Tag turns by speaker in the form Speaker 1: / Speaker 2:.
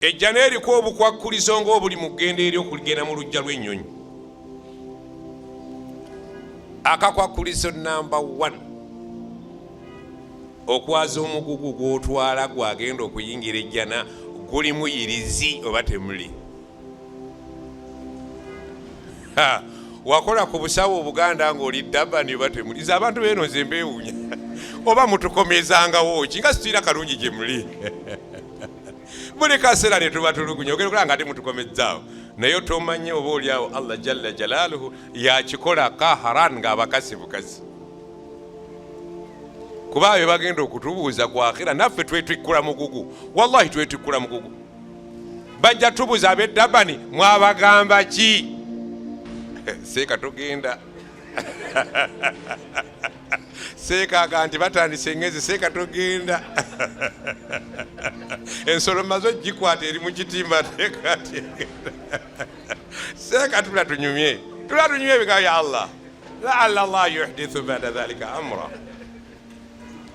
Speaker 1: Ejjana eriko obukwakkulizo ng'obuli mu ggenda eri okugenda mu luggya lw'ennyonyi. Akakwakkulizo namba 1, okwaza omugugu gw'otwala gwagenda okuyingira ejjana gulimu yirizi oba temuli. Wakola ku busawo obuganda ng'oli Durban oba temuli. Nze abantu beeno nze mbeewuunya oba mutukomezangawo ki nga situlina kalungi gye muli. Buli kaseera ne tubatulugunya ogenda okulaba nga ate mutukomezzaawo, naye tomanyi oba oli awo Allah jalla jalaaluhu yakikola kaharan ng'abakasi bukasi, kuba be bagenda okutubuuza ku akhira naffe twetikkula mugugu. Wallahi twetikkula mugugu. Bajja tubuuza ab'e Dabani mwabagamba ki? Seeka togenda. Seeka aga nti batandise engezi. Seeka togenda, ensolo maze ogikwata eri mu kitimba. Seeka tula tunyumye, tula tunyumye ebigambo ya Allah, laala Allah yuhdithu bada dhalika amra.